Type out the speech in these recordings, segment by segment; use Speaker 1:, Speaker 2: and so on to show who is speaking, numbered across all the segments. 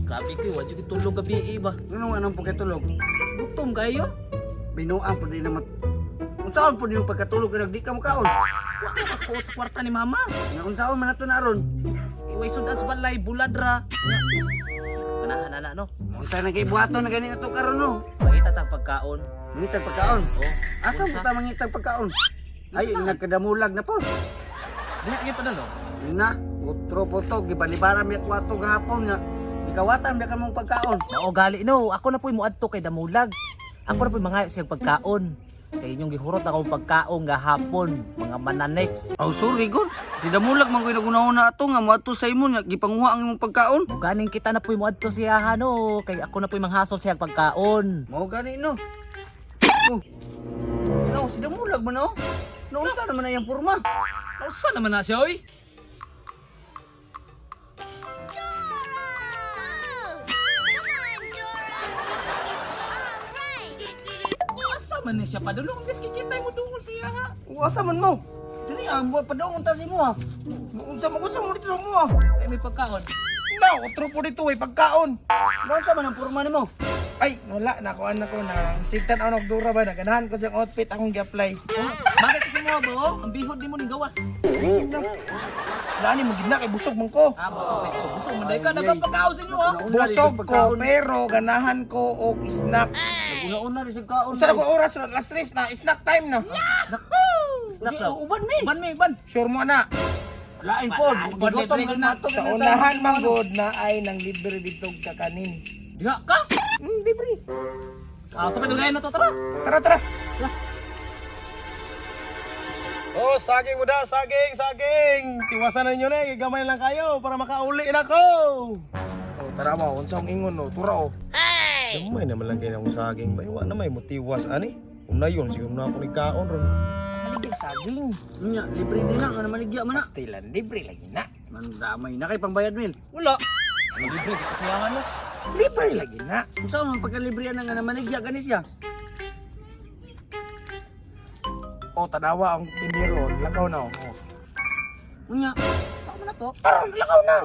Speaker 1: Grabe kayo, wa jud tulog gabi eh, ba.
Speaker 2: Nganong anong pagkatulog?
Speaker 1: Gutom kayo.
Speaker 2: Binuang po din naman. Unsaon po yung pagkatulog kay di ka makaon?
Speaker 1: Wa ka makakuot sa kwarta ni mama.
Speaker 2: Nga unsaon man nato na aron?
Speaker 1: Iway sudan sa balay, bulad ra. Nya. Ganahan na na no.
Speaker 2: Unsa na kay buhaton na gani nato karon no?
Speaker 1: Mangita tag pagkaon.
Speaker 2: Mangitag pagkaon.
Speaker 1: Oh.
Speaker 2: Asa mo ta mangitag pagkaon? Ay, nagkadamulag na po.
Speaker 1: Diha gyud pa no.
Speaker 2: Na, utro po to, gibalibaran mi ako ato gahapon nga. Gikawatan mi ka mong pagkaon.
Speaker 1: Mao gali no, ako na po'y muadto kay Damulag. Ako na po'y mangayo siyang pagkaon. Kay inyong gihurot akong pagkaon gahapon, mga mananex.
Speaker 2: Oh, sorry gud. Si Damulag man ko'y nagunahon na ato nga moadto sa imo nga gipanguha ang imong pagkaon.
Speaker 1: Muganing kita na po'y muadto siya ha no, kay ako na po'y manghasol siyang pagkaon.
Speaker 2: Mao gani no. Oh. No, si Damulag man oh. No, unsa naman na iyang porma?
Speaker 1: Unsa naman na siya oy? Asa man ni siya padulong biski kita mo dungol siya ha.
Speaker 2: Asa man mo? Diri ang buhat padung unta si mo ha.
Speaker 3: Unsa mo unsa mo dito sa mo ah?
Speaker 1: Ay may pagkaon.
Speaker 3: Na, otro po dito ay pagkaon.
Speaker 2: No, unsa man ang porma nimo?
Speaker 3: Ay, wala na ako anak ko na sigtan ako nagdura ba naganahan ko sa outfit akong gi-apply.
Speaker 1: Oh, bakit kasi mo ba? oh? Ang bihod ni mo ning gawas.
Speaker 3: Wala ni mo gid na kay busog man ko.
Speaker 1: Ah, busog na ito. Busog man dahil ka nagapagkaon sa inyo ha.
Speaker 2: Una-una rin
Speaker 3: Busog
Speaker 2: sa
Speaker 3: ko
Speaker 2: pagkaon.
Speaker 3: pero ganahan ko og snack.
Speaker 2: Una-una rin sa kaon.
Speaker 3: Unsa na ko oras na last tres na snack time na.
Speaker 2: Snack daw. Uban mi.
Speaker 1: Ban mi, ban.
Speaker 3: Sure mo na.
Speaker 2: Lain po. Gigutom
Speaker 1: Libre
Speaker 2: kay
Speaker 1: na.
Speaker 2: mato.
Speaker 3: Sa unahan man gud na ay nang libre dito kakanin.
Speaker 1: Diha ka.
Speaker 3: Libre.
Speaker 1: Ah, sa padulay na to tara.
Speaker 3: Tara tara.
Speaker 4: Oh, saging mo da, saging, saging. Tiwasan ninyo na, eh. Gamay lang kayo para makauli na ko.
Speaker 3: Oh, tara mo, unsa ang ingon no? Tura oh.
Speaker 4: Gamay naman lang kayo ng saging. Bay, wa na may motiwas ani. Una yun, siguro na ako ni kaon ron.
Speaker 3: Maligig saging.
Speaker 2: Nya, libre din na. Nga maligya man na.
Speaker 3: Pastilan libre lagi na.
Speaker 2: Mandamay na kay pangbayad mil.
Speaker 1: Wala. Ano libre kita siya ano?
Speaker 3: Libre lagi na.
Speaker 2: Unsa man pagkalibre na nga maligya gani siya?
Speaker 3: Oh, tanawa ang tindero, lakaw na oh.
Speaker 2: Unya,
Speaker 1: Tama na to.
Speaker 3: Tara, lakaw na.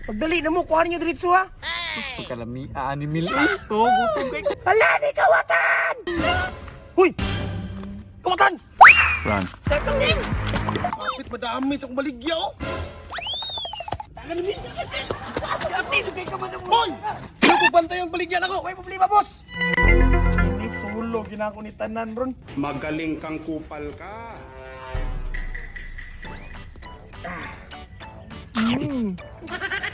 Speaker 3: Pagdali na mo, kuha ninyo diretso ha.
Speaker 2: Sus pagkalami ani mil.
Speaker 1: To, gutom kay.
Speaker 3: Hala ni kawatan! Huy! Kawatan!
Speaker 2: Run.
Speaker 3: Teka ning!
Speaker 4: Kapit madami sa akong baligya oh. Hoy! Ano ko bantay ang baligyan ako?
Speaker 3: May problema, boss! Ini solo ginako ni tanan ron.
Speaker 5: Magaling kang kupal ka.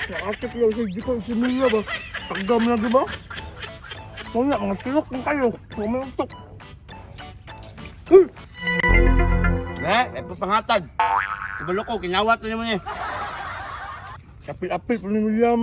Speaker 3: Nakakit lang sa di ko simula ba? Tagam na di ba? Wala, mga silok ng kayo. Huwag may utok. Uy!
Speaker 2: Eh, may pangatag. Kabalo ko, kinawat na naman eh.
Speaker 3: Apil-apil pa ni William.